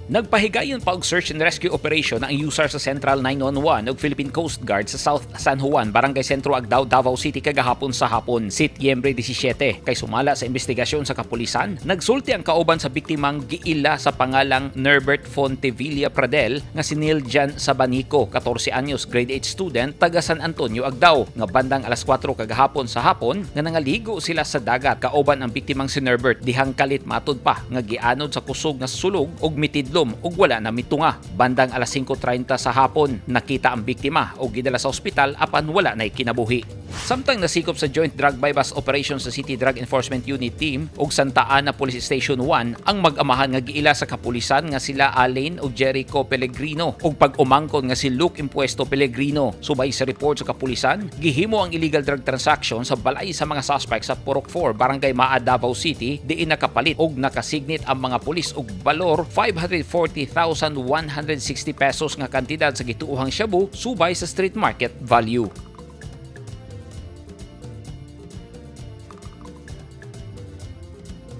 Nagpahigayon pa og search and rescue operation ang USAR sa Central 911 ug Philippine Coast Guard sa South San Juan, Barangay Sentro, Agdao, Davao City kagahapon sa hapon, Setyembre 17. Kay sumala sa investigasyon sa kapulisan, nagsulti ang kauban sa biktimang giila sa pangalang Nerbert Fontevilla Pradel nga si Neil Jan Sabanico, 14 anyos, grade 8 student, taga San Antonio, Agdao, nga bandang alas 4 kagahapon sa hapon nga nangaligo sila sa dagat kauban ang biktimang si Nerbert dihang kalit matud pa nga gianod sa kusog nga sulog ug mitidlom ug wala na mitunga. Bandang alas 5:30 sa hapon, nakita ang biktima ug gidala sa ospital apan wala na kinabuhi. Samtang nasikop sa Joint Drug Buy-Bust Operation sa City Drug Enforcement Unit Team ug Santa Ana Police Station 1 ang mag-amahan nga giila sa kapulisan nga sila Alain ug Jericho Pellegrino ug pag-umangkon nga si Luke Impuesto Pellegrino. Subay sa report sa kapulisan, gihimo ang illegal drug transaction sa balay sa mga suspect sa Purok 4, Barangay Maa, Davao City, diin nakapalit og nakasignit ang mga pulis og balor 540,160 pesos nga kantidad sa gituohang shabu subay sa street market value.